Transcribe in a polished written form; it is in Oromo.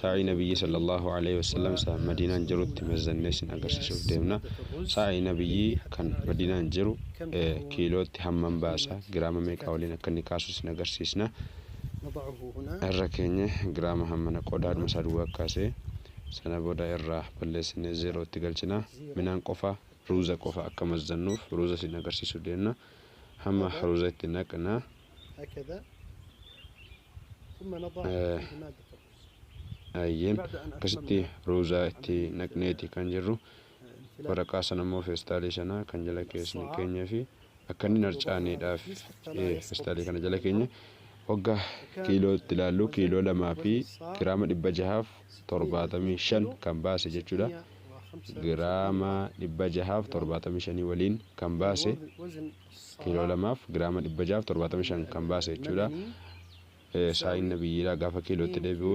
Saa'ii Nabiyyi sallallahu alaihi wasallam isa Madiinaan jirutti mazzannee isin agarsiisuuf deemna. Saa'ii Nabiyyii kan Madiinaan jiru kiilootti hammam baasa, giraama meeqaa waliin akka inni kaasu isin agarsiisna. نضعه هنا. Irra keenya giraama hammana qodaadhuma isaa duwwaa kaasee sana booda irraa balleessinee zeerootti galchina. Minaan qofa, ruuza qofa akka mazzannuuf ruuza isin agarsiisuuf deemna. Hamma ruuza itti naqna. هكذا، ثم نضع فيه مادة الرز. Ayyeen بعد أن akkasitti أتممنا ruuza itti naqneeti kan jirru. امتلاء Waraqaa sana immoo feestaalii sana kan jala keessni keenyaa fi akka inni hin harcaaneedhaaf feestaalii kana jala keenya waggaa kiilootti ilaallu kiiloo 2 fi giraama 675 kan baase jechuudha. 675 Giraama 675 waliin kan baase وزن kiiloo الصاع 2f giraama 675 kan baase jechuudha. المدني Saa'iin nabiyyiidhaa gaafa kiilootti deebi'u